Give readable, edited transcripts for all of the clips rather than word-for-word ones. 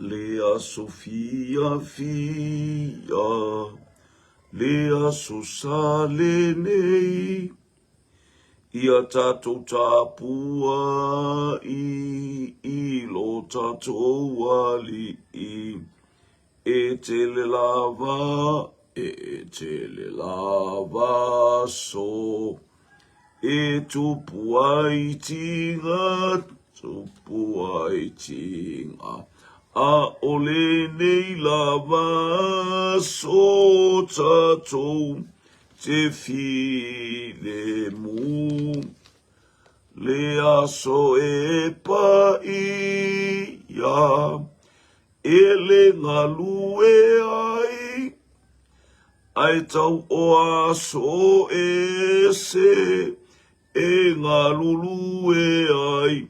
Le aso fiafia, le aso sa lenei, Ia tatou tapuai i lo tatou Alii, E tele lava, e tele lava aso, E tupu ai tiga, tupu ai tiga, ʻAʻole nei lava aso tatou te filemu. Le aso e paia, E le galue ai, ae tau o aso ese e galulue ai,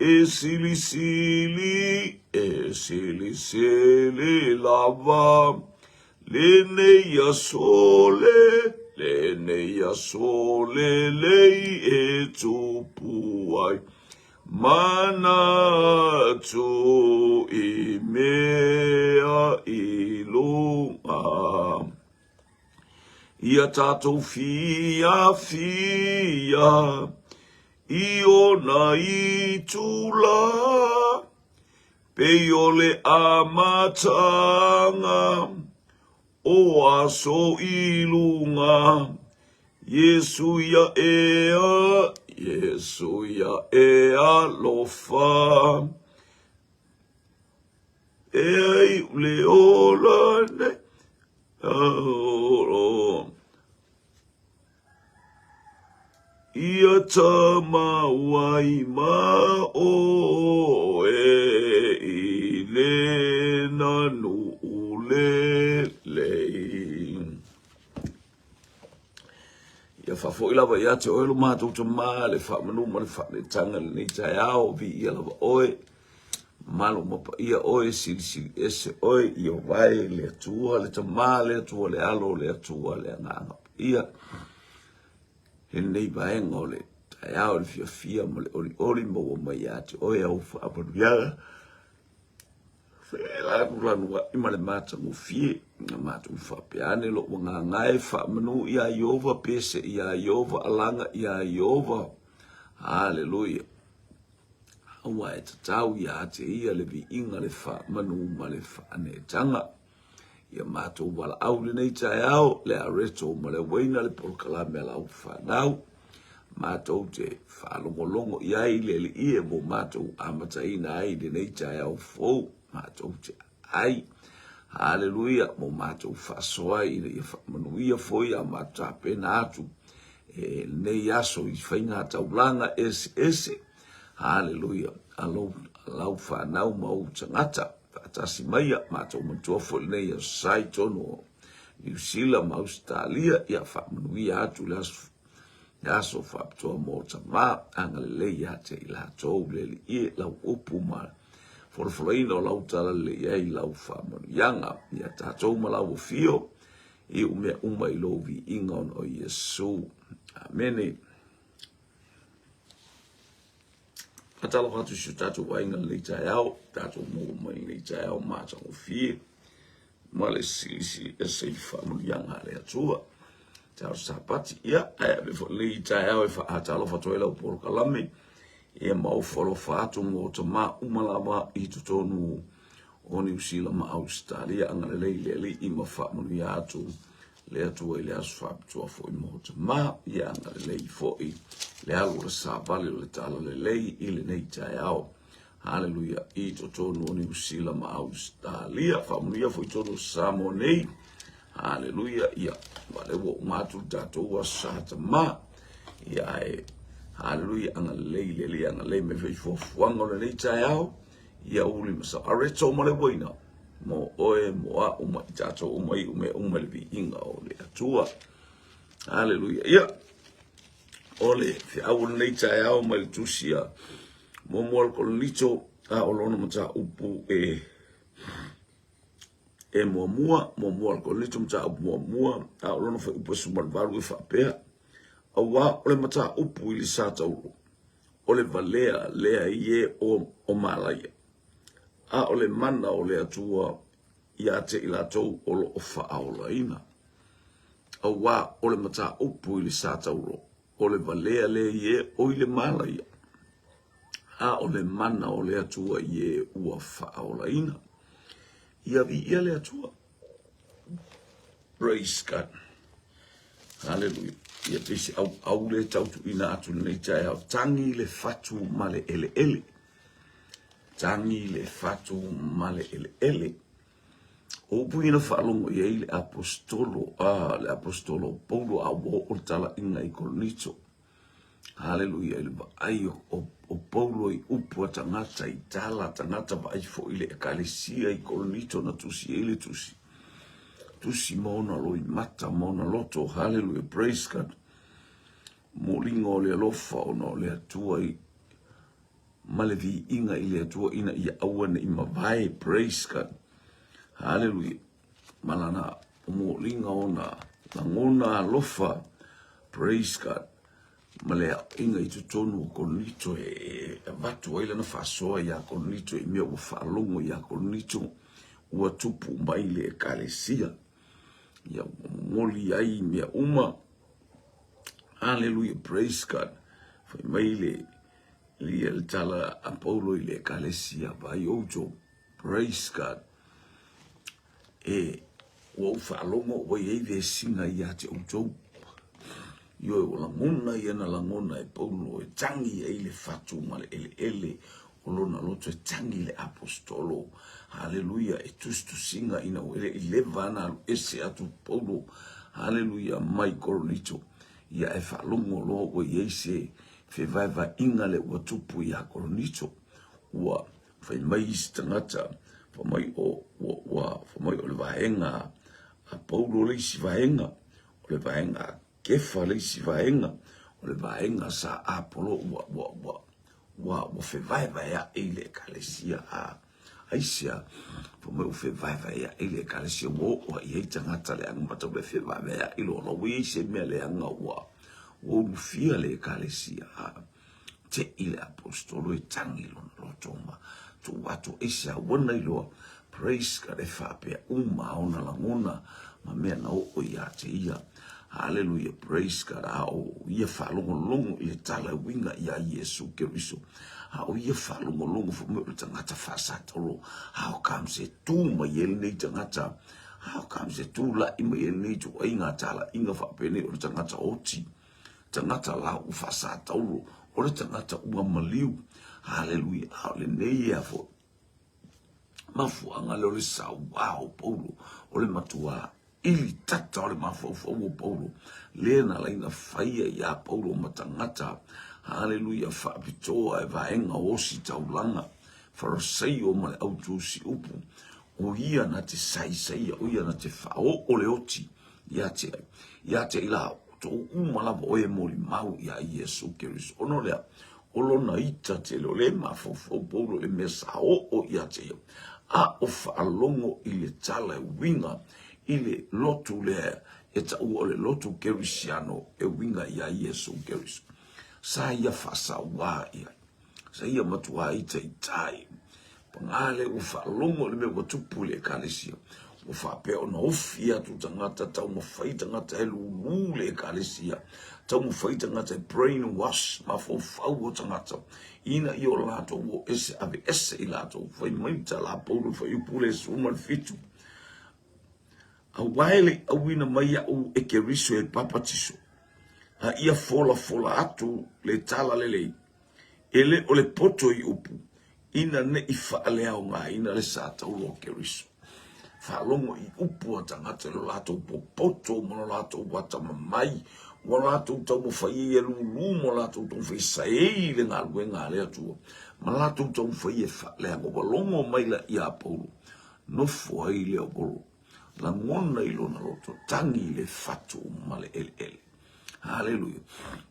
e silisili, e silisili lava lenei aso le, lenei aso lelei e tupu ai. Manatu i mea i luga. Ia tatou fiafia i ona itula, pei o le amataga O aso i luga, Iesu ia ea, Iesu ia e alofa. Ea i le ola nei, oh, Ia tama wai ma oe i lena nuu lelei. Ia faafoi lava ia te oe lo matou tama le faamanu ma le faanetaga i lenei taeao, viia lava oe, mamalu ma paia oe, silisili ese oe, Ieova e le Atua, le Tama, le Atua, le Alo, le Atua, le Agaga Paia. Lenei vaega o le taeao i le fiafia ma le olioli maua mai ia te oe au faamanuiaga. Felanulanuai ma le matagofie na matou faapea ane lou agaga e faamanu iā Ieova, pese iā Ieova, alaga iā Ieova. Haleluia. Aua e tatau ia te ia le viiga, le faamanu ma le faaneetaga. Ia matou valaau i lenei taeao, le areto ma le uaina le polokalame a lau fanau. Matou te faalogologo i ai i le Alii e ua matou amataina ai i lenei taeao fou. Matou te ai. Haleluia, mo matou faasoa ai ina ia faamanuia foi a matou tapena atu e lenei aso i faiga taulaga eseese. Haleluia, a lau fanau ma ou tagata. Faatasi mai a matou matua foi lenei aso sa i totonu o Niu Sila ma Ausetalia, ia faamanuia atu le aso le aso faapitoa mo tama, agalelei ia te i latou le Alii e lau upu ma folafolaina o lau talalelei ai lau faamanuiaga ia tatou ma lau afio i mea uma i lou viiga ona o Iesu. Amene. Faatalofa atu i si o tatou aiga i lenei taeao, tatou maua mai i lenei taeao matagofie ma le silisili ese i faamanuiaga a le Atua. Taeao Sapati, ia, ae ave foi lenei taeao e faatalofa atu ai lau polokalame, ia ma ofo alofa atu mo tama uma lava i totonu o Niu Sila ma Ausetalia, agalelei le Alii ma faamanuia atu le Atua i le aso faapitoa foi mo tama, ia agalelei foi le alu o le savali o le talalelei i lenei taeao. Haleluia, i totonu o Niu Sila ma Ausetalia, faamanuia foi totonu o Samoa nei. Haleluia, ia, ua lea ua uma atu le tatou aso sa tama. Ia, ae, haleluia, agalelei le Alii, agalelei mai foi fuafuaga o lenei taeao. Ia uli ma sa areto ma le uaina mo oe, mo a'u ma i tatou uma i mea uma i le viiga o le Atua. Haleluia. Ia, o le feau o lenei taeao mai le tusi a muamua le Korinito, a o lona mataupu e e muamua, muamua le Korinito mataupu muamua, a o lona fuaiupu e 18 e faapea, Auā o le mataupu i le sa taulo, o le valea lea i e o, o malaia. A o le mana o le Atua ia te i latou o lo o faaolaina. Auā o le mataupu i le satauro, o le valea lea i e o i le malaia, a o le mana o le Atua i e ua faaolaina. Ia viia le Atua. Praise God. Hallelujah. Ia pei se auau le tautuuina atu lenei taeao. Tagi le fatu ma le eleele. Tagi le fatu ma le eleele. O upu ia na faalogo i ai le aposetolo, a, le aposetolo o Paulo a ua oo le talaiga i Korinito. Haleluia, i le vaai o, o Paulo i upu a tagata, i tala a tagata, vaai foi le ekalesia i Korinito na tusi ai le tusi. Tusi ma ona loimata, ma ona loto, haleluia, praise God. Moliga o le alofa ona o le Atua i ma le viiga i le Atua ina ia aua ne i mavae, praise God, haleluia, ma lana momoliga ona lagona alofa, praise God, ma le aoaiga i totonu o Korinito e avatu ai lana faasoa iā Korinito i mea ua faalogo iā Korinito ua tupu mai le ekalesia. Ia ua momoli ai mea uma. Haleluia, praise God. Fai mai le Ia le tala a Paulo i le ekalesia vai outou. Praise God. E ua ou faalogo ua i ai vesiga ia te outou. Ioe ua lagona ia na lagona e Paulo e tangi ai le fatu ma le eleele o lona loto e tangi le apostolo. Haleluia e tusitusiga ina ua ele i leva ana alu ese atu Paulo. Haleluia mai Korinito. Ia e faalogo loa ua i ai se fevaevaaiga lea ua tupu iā Korinito, ua fai mai isi tagata, fai mai o, ua, ua, fai mai o le vaega a Paulo le isi vaega, o le vaega a Kefa le isi vaega, o le vaega sa Apolo ua, ua, ua, ua, ua fevaevaeaʻi i le ekalesia a Aisea, fai mai ua fevaevaeaʻi le ekalesia, ua oo i ai tagata leaga matau e fevaevaeaʻi loa la ua i ai se mea leaga ua ua ulufia le ekalesia a teʻi le aposetolo e tagi lona loto ma tuu atu aisea ua na iloa praise God e faapea uma ona lagona ma mea na oo ia te ia. Haleluia, praise God. A o ia faalogologo i le tala e uiga iā Iesu Keriso. A o ia faalogologo fai mai o le tagata faasatolo. How comes e tu mai ai lenei tagata? How comes e tulai mai ai lenei ituaiga talaiga faapenei o le tagata oti? Tagata la ua faasataulo, o le tagata ua maliu. Haleluia, a o lenei ea foi mafuaaga lea o le sauā o Paulo, o le matuā ili tata o le mafaufau o Paulo, lea na laina faia iā Paulo ma tagata, haleluia, faapitoa e vaega o ositaulaga, Farasaio ma le au tusi upu, o ia na te saisaia, o ia na te faaoo le oti ia te ai, ia te i la tou uma lava oe e molimau iā Iesu Keriso. Ona o lea, o lona ita tele, o le mafaufau Paulo i le mea sa oo ia te ia, a o faalogo i le tala e uiga i le lotu lea e taua o le lotu Kerisiano e uiga iā Iesu Keriso. Sa ia faasauā i ai. Sa ia matuā ita i tai. Pagā lea ua faalogo i le mea ua tupu i le ekalesia. Ua faapea ona ofi atu tagata, taumafai tagata e lūlū le ekalesia, taumafai tagata e brain wash mafaufau o tagata, ina ia o latou o ese ave ese i latou. Fai mai tala a Paulo i fuaiupu le 17, Auā e le i auina mai iaʻu e Keriso e papatiso, a ia folafola atu le tala lelei, E le o le poto i upu, ina ne i faaleaogaina le satauro o Keriso. Faalogo i upu a tagata i lo latou popoto ma lo latou atamamai, ua latou taumafai ai e lūlū ma latou taumafai e saei i le galuega a le Atua, ma latou taumafai e faaleaga. Ua logo maila iā Paulo, nofo ai le Apolo. Lagona i lona loto, tagi i le fatu ma le eleele. Haleluia.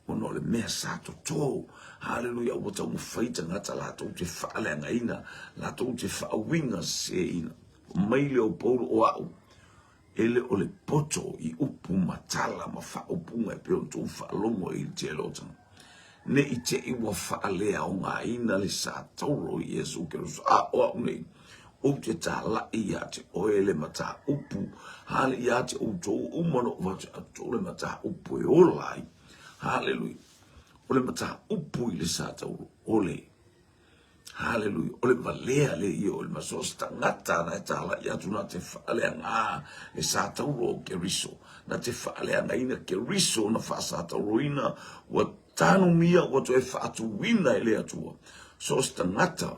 Ona o le mea sa toto. Haleluia. Ua taumafai tagata latou te faaleagaina, latou te faauiga seseina. Mai le o Paulo o au, e le o le poto i upu ma tala ma faaupuga e pei ona tou faalogo ai i le tele o tagata. Ne i te i ua faaleaogaina le satauro i Iesu Keriso. A o au nei. Ou te tālaʻi iā te oe le mataupu, hale iā te outou uma no vatu atu le mataupu e ola ai. Haleluia. O le mataupu i le sa taulu o le Haleluia. O le valea le ia o le maso se tagata na e tālaʻi atu na te faaleaga le sa taulu o Keriso. Na te faaleagaina Keriso na faasatauloina ua tanumia ua toe faatuina e le Atua. So se tagata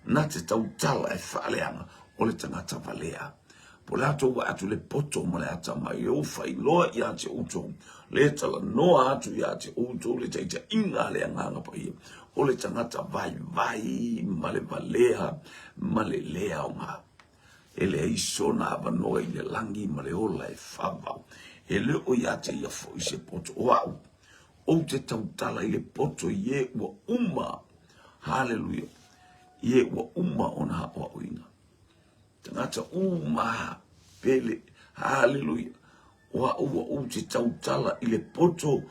na te tautala e faaleaga o le tagata valea. Po o le a tou vaai atu le poto ma le atamai e ufailoa ia te outou, le talanoa atu ia te outou le taitaiga a le Agaga Paia, o le tagata vaivai ma le valea ma le le aoga. E leai sona avanoa i le lagi ma le ola e faavavau. E le o ia te ia foi se poto o au. Ou te tautala i le poto i e ua uma, haleluia, i e ua uma ona aoaoina. Tagata uma pele, haleluia, o au ua ou te tautala i le poto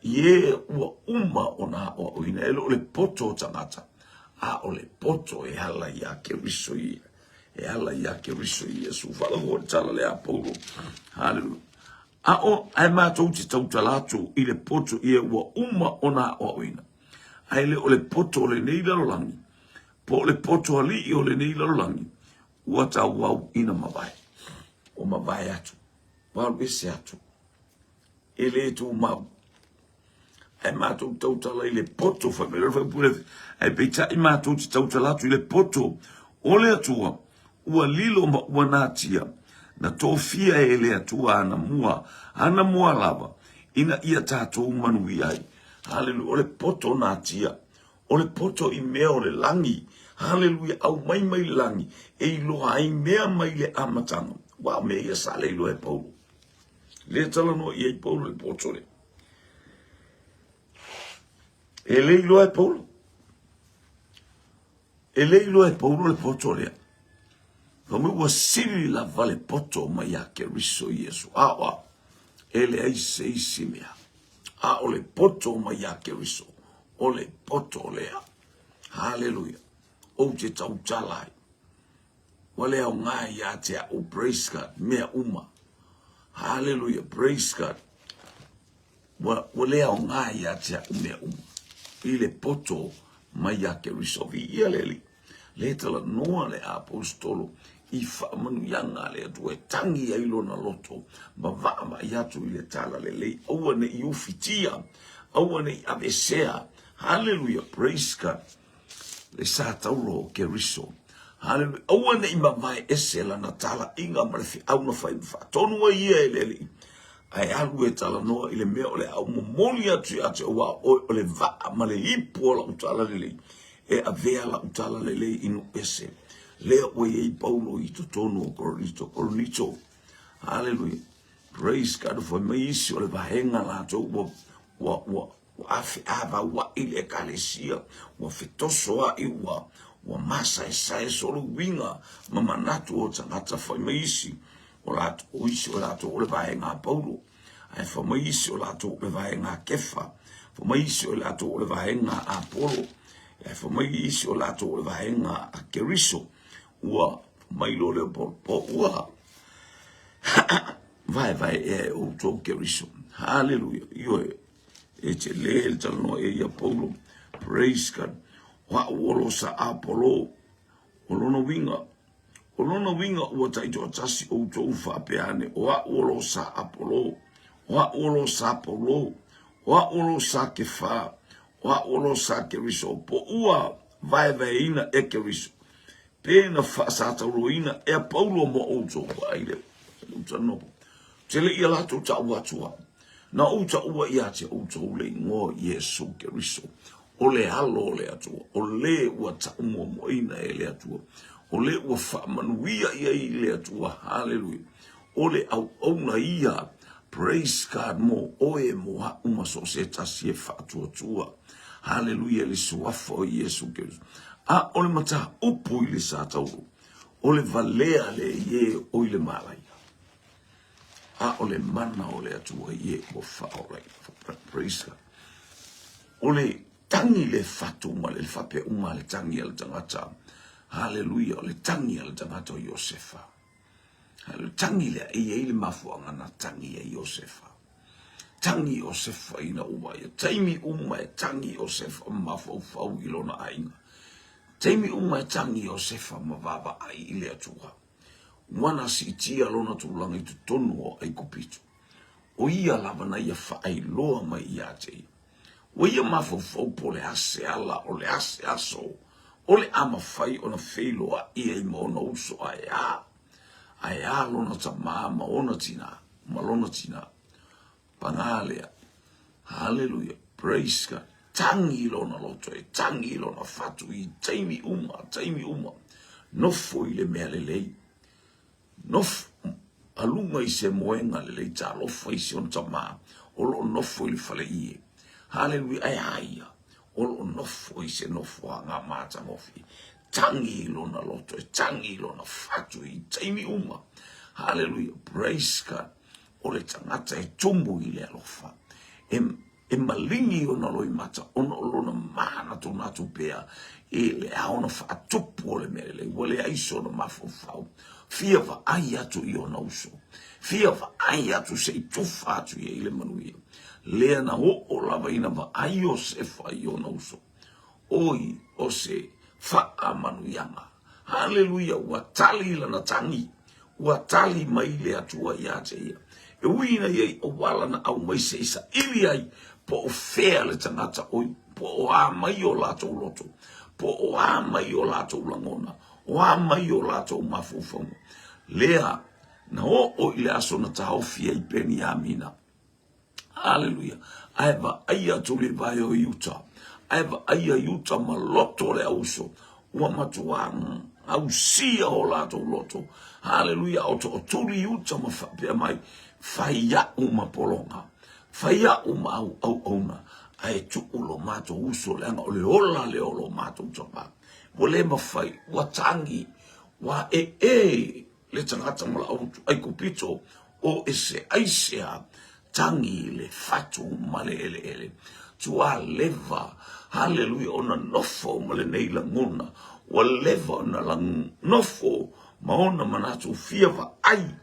i e ua uma ona aoaoina. E le o le poto o tagata, a o le poto e ala iā Keriso ia. E ala iā Keriso Iesu. Faalogo le tala lea a Paulo. Haleluia. A o, ae matou te tautala atu i le poto i e ua uma ona aoaoina. Ae le o le poto o lenei lalolagi, po o le poto alii o lenei lalolagi, ua tauau ina mavae. Ua mavae atu, ua alu ese atu, e le tumau. Ae matou tautala i le poto, fai mai le faipule, ae peitai matou te tautala atu i le poto o le Atua, ua lilo ma ua natia, na tofia e le Atua ana mua, ana mua lava, ina ia tatou manuia ai. Haleluia, o le poto natia, o le poto i mea o le lagi, haleluia, aumai mai le lagi, e iloa ai mea mai le amataga. Ua mea ia sa le iloa e Paulo. Le talanoa i ai Paulo i le poto lea. E le iloa e Paulo. E le iloa e Paulo le poto lea. Fai mai ua sili lava le poto mai ia Keriso Iesu. A o au, e leai se isi mea. A o le poto mai ia Keriso, o le poto lea. Haleluia. Ou te tautala ai. Ua le aoga ia te au, praise God, mea uma. Haleluia, praise God. Ua, ua le aoga ia te au mea uma. I le poto mai ia Keriso. Viia le Alii. Le talanoa le Aposetolo i faamanuiaga a le Atua e tangi ai lona loto ma vaavaai atu i le talalelei. Aua ne i ufitia, aua ne i aveesea. Haleluia, praise God. Le sa tauro o Keriso. Haleluia. Aua ne i mavae ese lana talaiga ma le feau na fai faatonu ai ia e le Alii. Ae alu e talanoa i le mea o le a ou momoli atu ia te oe, aua o oe o le vaa ma le ipu o lau talalelei. E avea lau talalelei i nuu ese. Lea ua i ai Paulo i totonu o Korinito. Korinito. Haleluia. Praise God. Fai mai isi o le vaega latou ua, ua, ua, ua afeavauaʻi le ekalesia, ua fetosoaʻi, ua, ua masaesae solo uiga ma manatu o tagata. Fai mai isi o latou, o isi o latou o le vaega a Paulo, ae fai mai isi o latou o le vaega a Kefa, fai mai isi o latou o le vaega a Apolo, ae fai mai isi o latou o le vaega a Keriso. Ua mai loa lea o Paulo, po ua vaevae ea e outou Keriso. Haleluia. Ioe. E te le le talanoa e ia Paulo. Praise God. O au o lo sa Apolo. O lona uiga, o lona uiga ua taitoatasi outou faapea ane, o au o lo sa Apolo, o au o lo sa Paulo, o au o lo sa Kefa, o au o lo sa Keriso, po ua vaevaeina e Keriso. Pe na faasatauloina ea Paulo mo outou, vaai le talanoa. Tele ia latou taua atu au. Na ou taua ia te outou le igoa o Iesu Keriso, o le Alo o le Atua, o le ua taumuamuaina e le Atua, o le ua faamanuia i ai le Atua. Haleluia. O le auauna ia, praise God, mo oe, mo a'u ma so o se tasi e faatuatua. Haleluia i le suafa o Iesu Keriso. A o le mataupu i le sa taulu, o le valea le ie o i le malaia. A o le mana o le Atua i e ua faaolaina. Praise God. O le tagi le fatu ma le faapea uma le tagi a le tagata. Haleluia, o le tagi a le tagata o Iosefa. Le tagi lea e i ai le mafuaaga na tagi ai Iosefa. Tagi Iosefa ina ua ia taimi uma e tagi Iosefa ma mafaufau i lona aiga. Taimi uma e tagi Iosefa ma vaavaai i le Atua. Ua na siitia lona tulaga i totonu o Aikupito. O ia lava na ia faailoa mai ia te ia. Ua ia mafaufau po o le a se ala, o le a se aso, o le a mafai ona feiloai ai ma ona uso ae a, ae a lona tamā ma ona tinā, ma lona tinā. Pagā lea. Haleluia. Praise God. Tangi lona loto, e tangi lona fatu i taimi uma, taimi uma. Nofo i le mea lelei. Nofo a luga i se moega lelei talofa i si ona tamā o lo o nofo i le fale ie. Haleluia, ae a ia o lo o nofo i se nofoaga matagofie. Tagi i lona loto, e tagi i lona fatu i taimi uma. Haleluia, praise God. O le tagata e tumu i le alofa. E E maligi ona loimata ona o lona manatunatu pea i le ao na faatupu o le mea lelei, ua leai sona mafaufau. Fia vaai atu i ona uso, fia vaai atu se i tufa atu i ai le manuia. Lea na oo lava ina vaai Iosefa i ona uso. Oi, o se faamanuiaga. Haleluia, ua tali lana tagi, ua tali mai le Atua ia te ia. E ui ina ia i auala na aumai se i saili ai, po o fea le tagata oi, po o a mai o latou loto, po o a mai o latou lagona, o a mai o latou mafaufauga. Lea na oo i le aso na taofi ai Peniamina. Aleluia. Ae vaaia atu le vae o Iuta. Ae vaaia Iuta ma loto le auso. Ua matua gausia o latou loto. Aleluia. O tootuli Iuta ma faapea mai. Fai au ma pologa. Fai au ma au auauna. Ae tuu lo matou uso leaga o le ola lea o lo matou tama. Ua le mafai. Ua tagi. Ua ee le tagata ma lau Aikupito o ese aisea tagi le fatu ma le eleele. Tua leva, haleluia, ona nofo ma lenei lagona, ua leva ona nofo ma ona manatu fia vaai,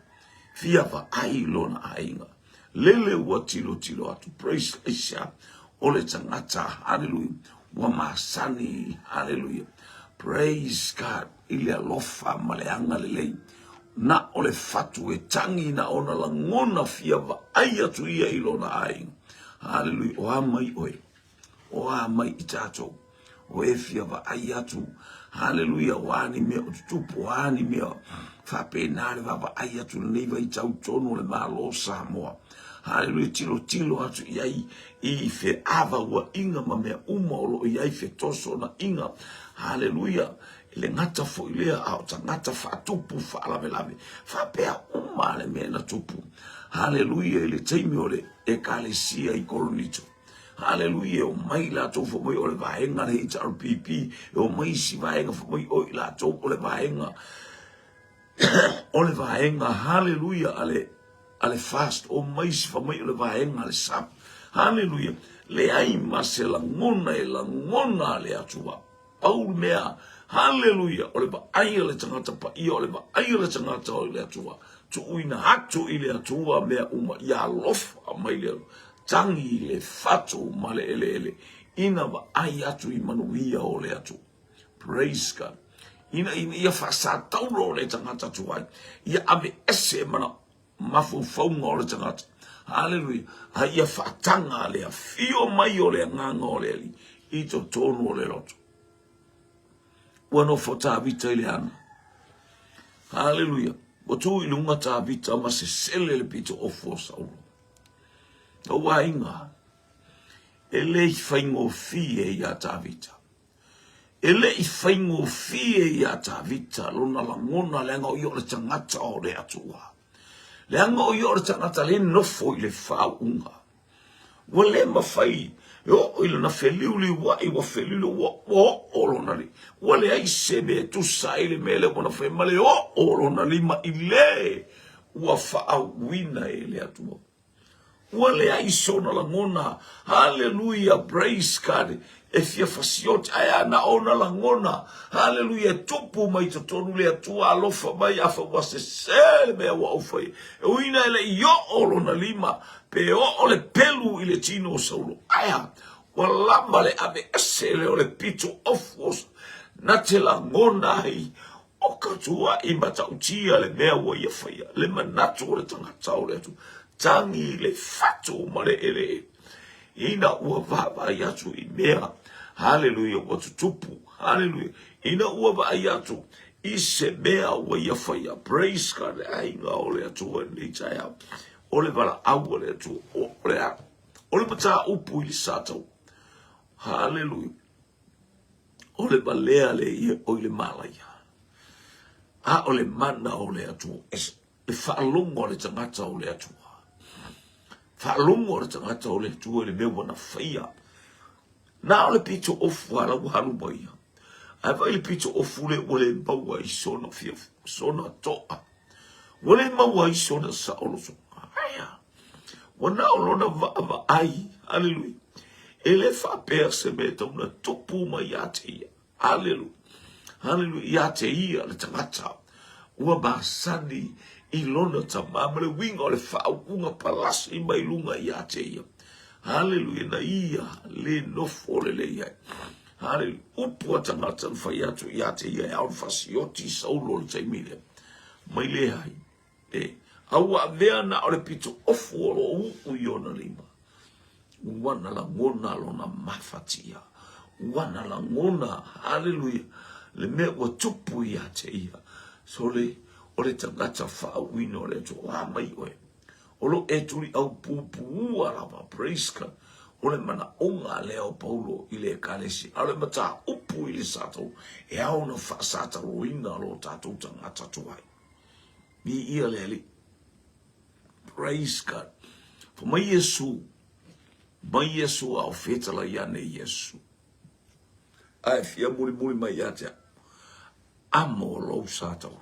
fia vaai lona aiga. Lele ua tilotilo atu, praise aisea, o le tagata, haleluia, ua masani, haleluia, praise God, i le alofa ma le agalelei. Na o le fatu e tagi na ona lagona fia vaai atu ia i lona aiga. Haleluia, o a mai oe, o a mai i tatou, o e fia vaai atu, haleluia, o a ni mea o tutupu, o a ni mea faapena le vaavaai atu lenei vaitau tonu o le Malo o Samoa. Haleluia, tilotilo atu i ai i feavauaiga ma mea uma o lo o i ai fetosonaʻiga. Haleluia, e le gata foi lea, a o tagata faatupu faalavelave, faapea uma le mea na tupu. Haleluia, i le taimi o le Ekalesia i Koronito. Haleluia, e omai latou fai mai o le vaega le HRPP, e omai isi vaega fai mai o i latou o le vaega o le vaega, haleluia, a le, a le fast, o mai isi fai mai o le vaega a le SAP, haleluia, leai ma se lagona e lagona a le Atua. Pau le mea, haleluia, o le vaai a le tagata paia, o le vaai a le tagata o le Atua, tuuina atu i le Atua mea uma, ia alofa mai le Atua, tagi le fatu ma le eleele, ina vaai atu i manuia o le Atua. Praise God. Ina ia faasataulo le tagata tuai, ia ave ese mana mafaufauga o le tagata. Haleluia. A ia faataga le afio mai o le agaga o le Alii i totonu o le loto. Ua nofo Tavita i le ana. Haleluia. Ua tu i luga Tavita ma sesele le pito ofu o Saulo. Lou aiga, e le i faigofie iā Tavita. E le i faigofie iā Tavita lona lagona leaga o ia o le tagata o le Atua. Leaga o ia o le tagata le nofo i le faauuga. Ua le mafai e oo i lona feliuliuai, ua feliuliu, ua oo lona lima. Ua leai se mea e tusa ai le mea lea ua na fai ma le oo lona lima i le ua faauuina e le Atua. Ua leai sona lagona. Haleluia, praise God. E fia fasioti, ae a na ona lagona. Haleluia, e tupu mai totonu le Atua alofa mai, afa ua sese le mea ua ou faia. E uina e le i oo lona lima, pe oo le pelu i le tino o Saulo. Ae a? Ua lava le ave ese lea o le pito ofu o na te lagona ai o ka tuuaʻi matautia le mea ua ia faia, le manatu o le tagata o le Atua, tagi le fatu ma le eleele. Ina ua vaavaai atu i mea, haleluia, ua tutupu, haleluia, ina ua vaai atu i se mea ua ia faia, praise God, le aiga o le Atua i lenei taeao, o le valaau a le Atua, o le a? O le mataupu i le Satau, haleluia, O le valea le ia oi le malaia, a o le mana o le Atua, e faalogo a le tagata o le Atua. Faalogo a le tagata o le Atua i le mea ua na faia. Na o le pito ofu a la ua halu mai ia. Ae vaai le pito ofu le ua le maua i sona fia, sona toa. Ua le maua ai sona saolotoga. Aia, ua na o lona vaavaai, haleluia, e le faapea se mea e tau na tupu mai ia te ia. Haleluia, haleluia, ia te ia le tagata ua masani i lona tamā ma le uiga o le faauuga palasi mai luga ia te ia. Haleluia, na ia le nofo lelei ai. Haleluia, upu a tagata na fai atu ia te ia e ao na fasioti Saulo i le taimi lea. Mai leai, e, a ua avea na o le pito ofu o lo o uu i ona lima. Ua na lagona lona mafatia. Ua na lagona, haleluia, le mea ua tupu ia te ia. Sole, o le tagata faauuina o le Atua, a mai oe. O lo e tuliaupupuua lava, praise God, o le manaoga lea o Paulo i le Ekalesia, a o le mataupu i le satou, e ao ona faasataloina lo tatou tagata tuai. Viia le Alii. Praise God. Fa mai Iesu, mai Iesu a o fetalai ane Iesu. Ae fia mulimuli mai ia te au. Amo lou satauro.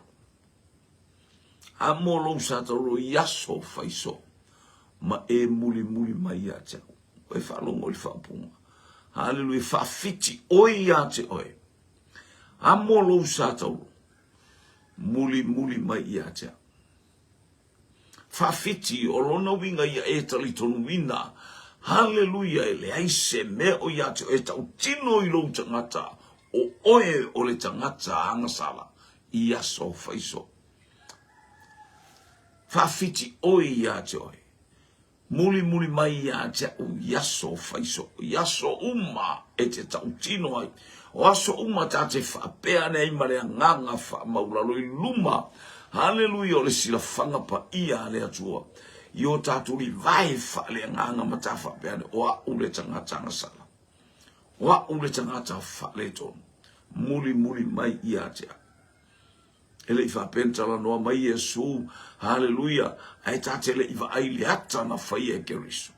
Amo lou satauro i aso faiso ma e mulimuli mai ia te au. E faalogo i le faaupuga. Haleluia, faafiti oe ia te oe. Amo lou satauro, mulimuli mai ia te au. Faafiti, o lona uiga ia e talitonuina. Haleluia, e leai se mea o ia te oe e tautino i lou tagata, o oe o le tagata agasala i aso faiso. Faafiti oe ia te oe. Mulimuli mai ia te au i aso faiso, i aso uma e te tautino ai. O aso uma ta te faapea ane ai ma le agaga faamaulalo i luma, haleluia, o le silafaga paia a le Atua, i o tatou livae faaleagaga ma ta faapea ane, o a'u le tagata agasala, o a'u le tagata faaletonu. Mulimuli mai ia te au. E le i faapea na talanoa mai Iesu, haleluia, ae ta te le i vaai i le ata na faia e Keriso.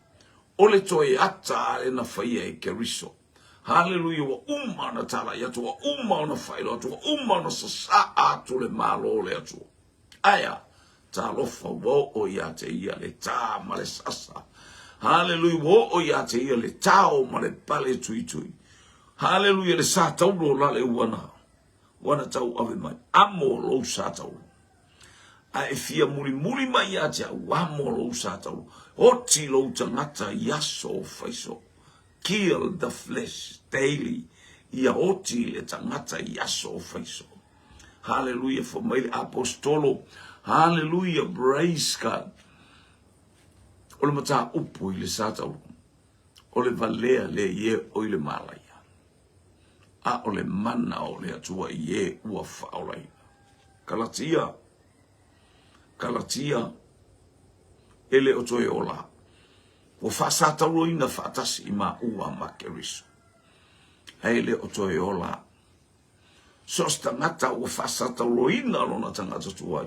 O le toe ata a le na faia e Keriso. Haleluia, ua uma ona talai atu, ua uma ona faailoa atu, ua uma ona sasaa atu le Malo o le Atua. Ae a? Talofa, ua oo ia te ia le tā ma le sasa. Haleluia, ua oo ia te ia le tao ma le pale tuitui. Haleluia, le sa tauro la le uana. Ua na tauave mai, amo lou sa taulu. A e fia mulimuli mai ia te au, amo lou sa taulu. Oti lou tagata i aso o faiso. Kill the flesh daily. Ia oti le tagata i aso o faiso. Haleluia, fai mai le Aposetolo. Haleluia, praise God. O le mataupu i le sa taulu, o le valea lea i e oi le malaia. A o le mana o le Atua i e ua faaolaina. Kalatia, Kalatia, e le o toe ola. Ua faasatauloina faatasi i maua ma Keriso. Ae le o toe ola. So o se tagata ua faasatauloina lona tagata tuai,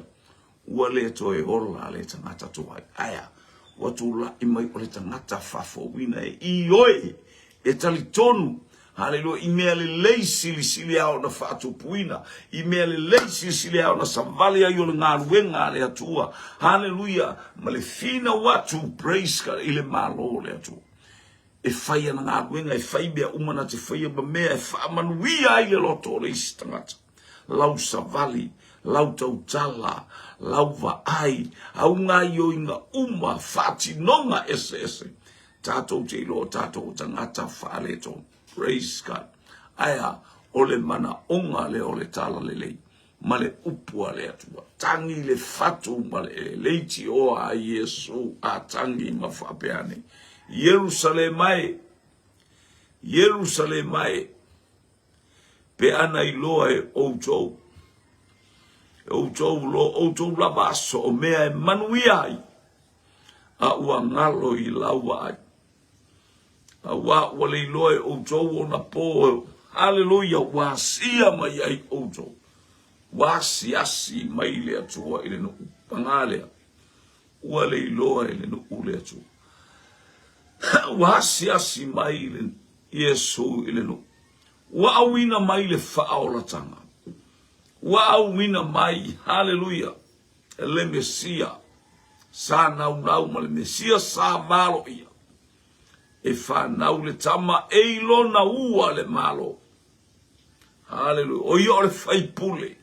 ua le toe ola le tagata tuai. Ae a? Ua tulai mai o le tagata faafouina e ioe, e talitonu. Haleluia, i mea lelei silisili a ona faatupuina, i mea lelei silisili a ona savali ai o le galuega a le Atua. Haleluia, ma le finau atu, praise God, i le Malo o le Atua. E fai ana galuega, e fai mea uma na te faia ma mea e faamanuia ai le loto o le isi tagata. Lau savali, lau tautala, lau vaai, au gaioiga uma, faatinoga eseese, tatou te iloa o tatou o tagata faaletonu. Praise God. Ae a, o le manaoga lea o le Talalelei ma le upu a le Atua. Tagi le fatu ma le leitioa a Iesu a tagi ma faapea ane, Ierusalema e, Ierusalema e, pe ana iloa e outou, e outou lo outou lava aso o mea e manuia ai, a ua galo i lau vaai. Auā ua le iloa e outou ona pō, haleluia, ua asia mai ai outou, ua asiasi mai le Atua i le nuu. Paga lea, ua le iloa e le nuu le Atua. Ua asiasi mai le Iesu i le nuu. Ua auina mai le faaolataga. Ua auina mai, haleluia, le Mesia sa naunau ma le Mesia sa valoia e fanau le tama e i lona ua le Malo. Haleluia. O ia o le faipule.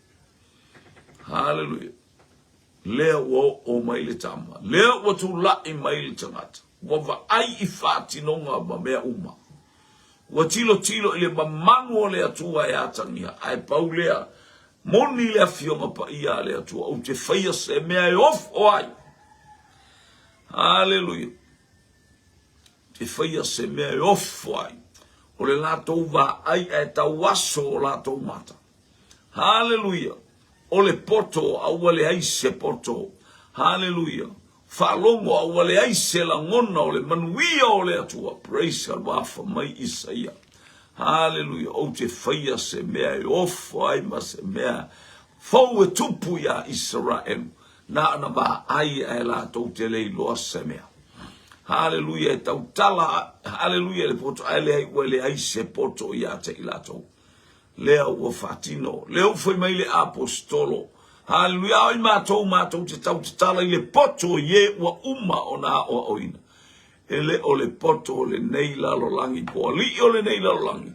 Haleluia. Lea ua oo mai le tama. Lea ua tulai mai le tagata. Ua vaai i faatinoga ma mea uma. Ua tilotilo i le mamanu o le Atua e atagia, ae pau lea, moni le Afioga Paia a le Atua, ou te faia se mea e ofo ai. Haleluia. Te faia se mea e ofo ai. O le latou vaai ae tauaso o latou mata. Haleluia! O le poto, a ua leai se poto. Haleluia! Faalogo, a ua leai se lagona o le manuia o le Atua. Praise God! Ua afa mai Isaia. Haleluia! Ou te faia se mea e ofo ai ma se mea fou e tupu iā Isaraelu. Na ona vaai ae latou te le iloa se mea. Haleluia! E tautala, haleluia, i le poto, ae leai, ua leai se poto ia te i latou. Lea ua faatino, lea ua fai mai le Aposetolo, Haleluia, a o i matou, matou te tautatala i le poto i e ua uma ona aoaoina. E le o le poto o lenei lalolagi po o alii o lenei lalolagi,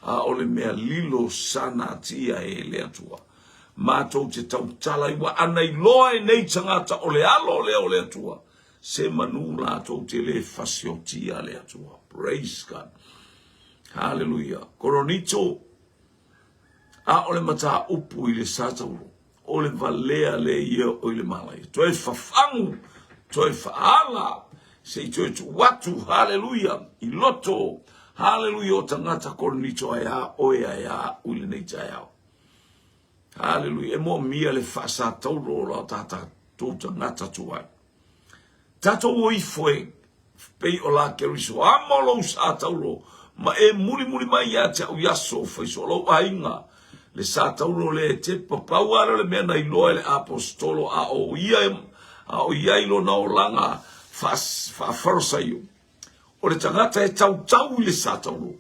a o le mea lilo sanatia e le Atua. Matou te tautala i ua ana iloa e nei tagata o le alo lea o le Atua, se manu latou te le fasiotia le Atua. Praise God. Haleluia. Koronito, a o le mataupu i le satauro, o le valea le ia o i le malaia. Toe fafagu, toe faala, se i toe tuu atu, haleluia, i loto, haleluia, o tagata Koronito ae a oe ae a au i lenei taeao. Haleluia. E moomia le faasatauro o la tatou tagata tuai. Tatou o ifo e pei o la Keriso, amo lou satauro, ma e mulimuli mai ia te au i aso o faiso o lou aiga, le satauro lea e te papau lava lea o le mea na iloa e le Aposetolo a o ia a o i ai lona olaga faa-Farasaio. O le tagata e tautau i le satauro,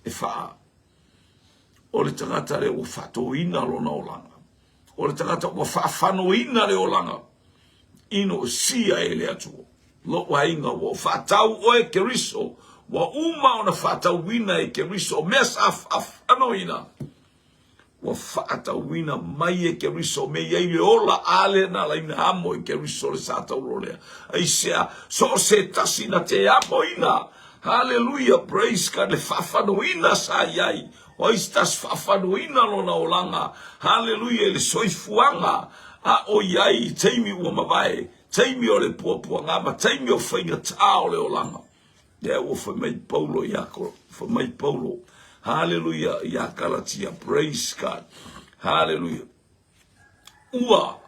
e faa, o le tagata lea ua faatoina lona olaga. O le tagata ua faafanoina le olaga ino sia e le Atua. Lou aiga ua faatau oe Keriso, ua uma ona faatauina e Keriso, o mea sa faafanoina, ua faatauina mai e Keriso, me i ai le ola a lea na alaina amo e Keriso le satauro lea. Aisea, so o se tasi na te amoina, haleluia, praise God, le faafanoina sa i ai, O ai se tasi faafanuina lona olaga, haleluia, i le soifuaga a o i ai i taimi ua mavae, taimi o le puapuaga ma taimi o faigata o le olaga. Lea ua fai mai Paulo ia fai mai Paulo, haleluia, ia Galatia, praise God, haleluia. Ua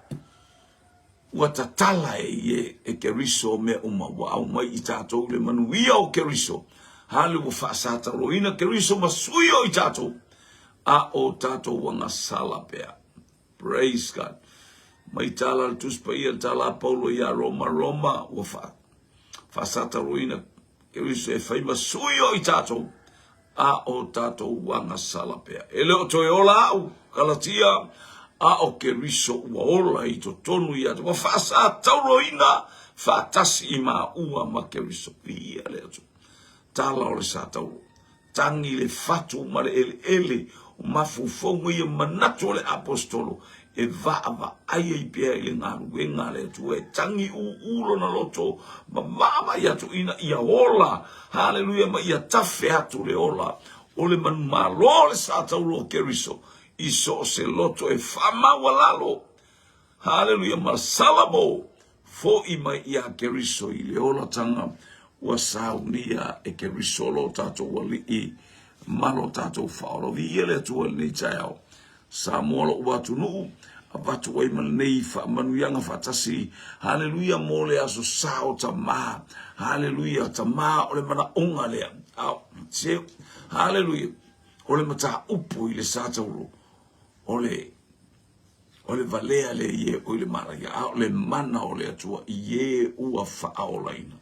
ua tatala e ie e Keriso mea uma, ua aumai i tatou le manuia o Keriso. Hale ua faasataloina Keriso ma sui o i tatou, a o tatou agasala pea. Praise God. Mai tala le Tusi Paia, le tala a Paulo ia Roma, Roma, ua fa, faasataloina Keriso e fai ma sui o i tatou. a o tatou agasala pea. E le o toe ola a'u, Kalatia, a o Keriso ua ola i totonu ia te, ua faasatauroina faatasi i maua ma Keriso. Viia le Atua. Tala o le satauro. Tagi le fatu ma le eleele o mafaufauga ia manatu o le Aposetolo e vaavaai ai pea i le galuega a le Atua e tagi ūū lona loto ma vaavaai atu ina ia ola, haleluia, ma ia tafe atu le ola o le manumalo o le satauro o Keriso i so o se loto e faamaualalo, haleluia, ma Salamo Foʻi mai iā Keriso i le olataga ua saunia e Keriso lo tatou Alii ma lo tatou Faaola. Viia le Atua i lenei taeao. Samoa loʻu atunuu, avatu ai ma lenei faamanuiaga faatasi. Haleluia mo le aso sa o Tamā. Haleluia, Tamā o le manaoga lea. Se, haleluia, o le mataupu i le sa tauro, o le O le valea lea i e oi le malaia, a o le mana o le Atua i e ua faaolaina.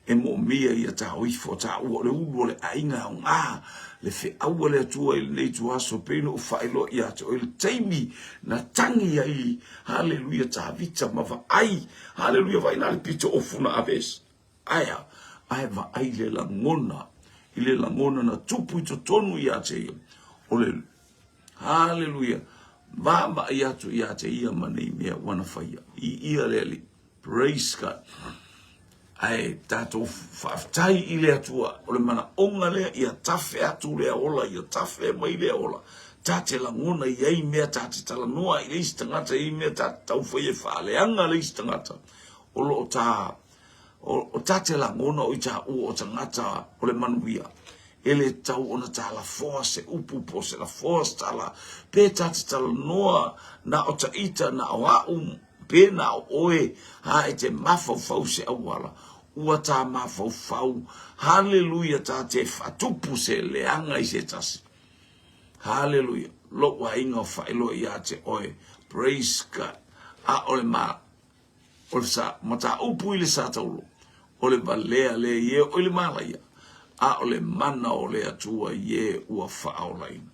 E moomia ia taoifo, taua o le ulu o le aiga e aoga le feau a le Atua i lenei ituaso, pei ona ou faailoa ia te oe le taimi na tagi ai, haleluia, Tavita ma vaai, haleluia, vaai na le pito ofu na aveese. Ae a? Ae vaai i le lagona, i le lagona na tupu i totonu ia te ia, o le Haleluia! Vaavaai atu ia te ia ma nei mea ua na faia. I ia le Alii. Praise God. Ae tatou faafetai i le Atua, o le manaoga lea ia tafe atu lea ola, ia tafe mai lea ola. Ta te lagona i ai mea ta te talanoa i le isi tagata, i ai mea ta te taufai e faaleaga le isi tagata. O lo o ta O ta te lagona o i taua o tagata o le manuia, e le tatau ona ta lafoa se upu po o se lafoa se tala, pe ta te talanoa na o taita, na o a'u, pe na o oe, a e te mafaufau se auala, ua ta mafaufau, haleluia, ta te faatupu se leaga i se tasi. Haleluia, lou aiga o faailoa ia te oe, praise God, a o le ma, O le sa, mataupu i le sa taulo, o le valea lea i e o i le malaia, a o le mana o le Atua i e ua faaolaina.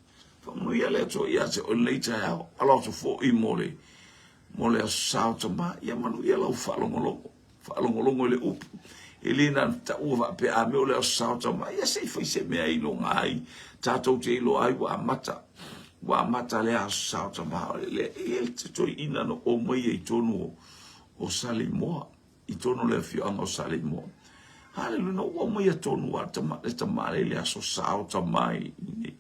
Faamanuia le Atua ia te oe lenei taeao, alo atu foi mo le, mo le aso sa o Tamā, ia manuia lau faalogologo, faalogologo i le upu. E le na taua faapea a mea o le aso sa o Tamā, ia se i fai se mea e iloga ai, tatou te iloa ai ua amata, ua amata le aso sa o Tamā. O le, e i ai le toeaina na omai ai i totonu o, o Saleimoa, i totonu o le afioaga o Saleimoa. Haleluia, na ou aumaia tonu a tama, le tama le le aso sa o Tamā i nei.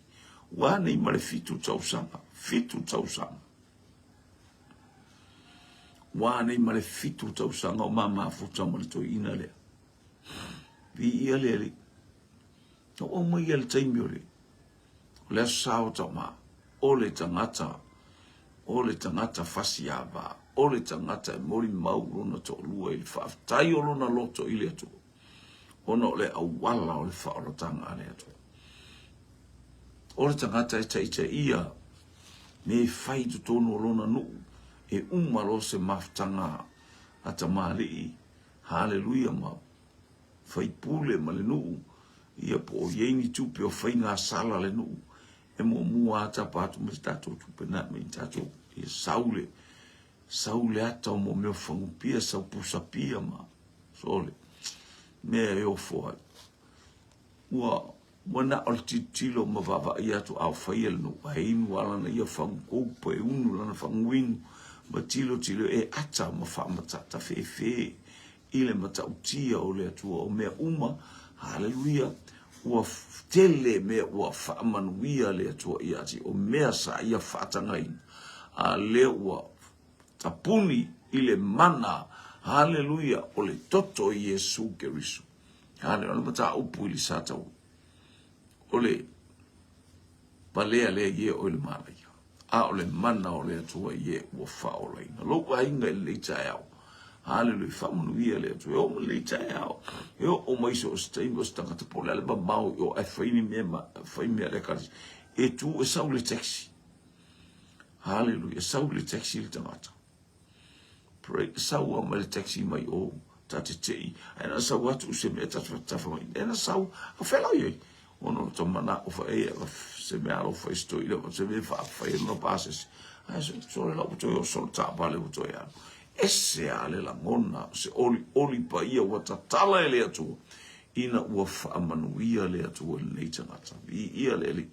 Ua nei ma le 7 tausaga, 7 tausaga. Ua nei ma le 7 tausaga o mamafuta ma le toeaina lea. Viia le Alii. Na ou aumaia le taimi o le O le aso sa o Tama, o le tagata, o le tagata fasi ava, o le tagata e molimau lona toalua i le faafetai o lona loto i le Atua, ona o le auala o le faaolataga a le Atua. O le tagata e taitaia me e fai i totonu o lona nuu, e uma loa se mafutaga a tamalii, haleluia ma faipule ma le nuu, ia po o i ai ni tupe o faiga sala le nuu, e muamua lava tapa atu mai se tatou tupe na mai tatou, ia sau le, sau le ata o mo mea o fagupia, sau pusapia ma sole, mea e ofo ai. Ua, ua na o le tilotilo ma vaavaai atu a o faia le nuu, ae inu lava lana ia fagu koupa, e unu lana faguinu, ma tilotilo e ata ma faamatata fefe i le matautia o le Atua o mea uma, haleluia, ua tele mea ua faamanuia le Atua ia te o mea sa ia faatagaina, a lea ua tapuni i le mana, haleluia, o le toto i Iesu Keriso. Haleluia, o le mataupu i le sa o le palea lea i e o i le malaia. A o le mana o le Atua i e ua faaolaina. Lou aiga i lenei taeao. Haleluia, faamanuia le Atua. E oo mai lenei taeao, e oo mai so o se taimi o se tagata po o le a le mamao i o ae fai ni mea ma fai mea a le ekalesia. E tu e sau le taxi. Haleluia, e sau le taxi le tagata. Pray, sau lava mai le taxi mai o, ta te tei, ae na sau atu se mea ta tafa mai. E na sau, a whela i ai. Ona o ta manao faia se mea alofa i se toeaina ma se mea e faafai ai lona pasese. Ae sole la ua toe oso le taavale ua toe alu. Ese lava le lagona o se olioli paia ua tatala e le Atua ina ua faamanuia le Atua i lenei tagata. Viia le Alii.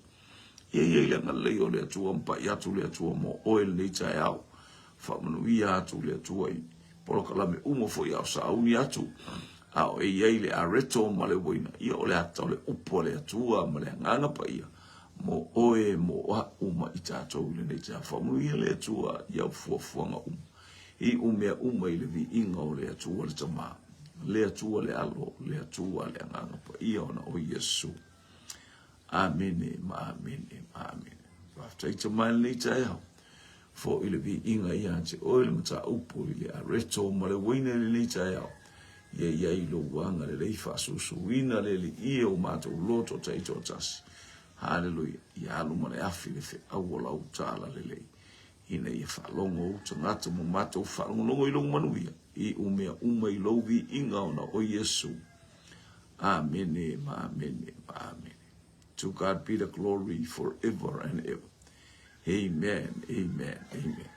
Ia i ai le agalelei o le Atua ma pai atu le Atua mo oe i lenei taeao. Faamanuia atu le Atua i polokalame uma foi a o sauni atu, a o e i ai le areto ma le uaina, ia o le ata o le upu a le Atua ma le Agaga Paia mo oe, mo a'u ma i tatou i lenei taeao. Faamanuia le Atua i au fuafuaga uma, iu mea uma i le viiga o le Atua le Tama, le Atua le Alo, le Atua le Agaga Paia ona o Iesu. Amene ma amene ma amene. Faafetai Tama i lenei taeao. Foi le viiga ia te oe le mataupu i le areto ma le uaina i lenei taeao. Ia i ai lou agalelei faasusuina le Alii e o matou loto taitoatasi. Haleluia. Ia alu ma le afi le feau o lau talalelei ina ia faalogo ou tagata ma matou faalogologo i lou manuia i u mea uma i lou viiga ona o Iesu. Amene ma amene ma amene. To God be the glory forever and ever. Amen, amen, amen.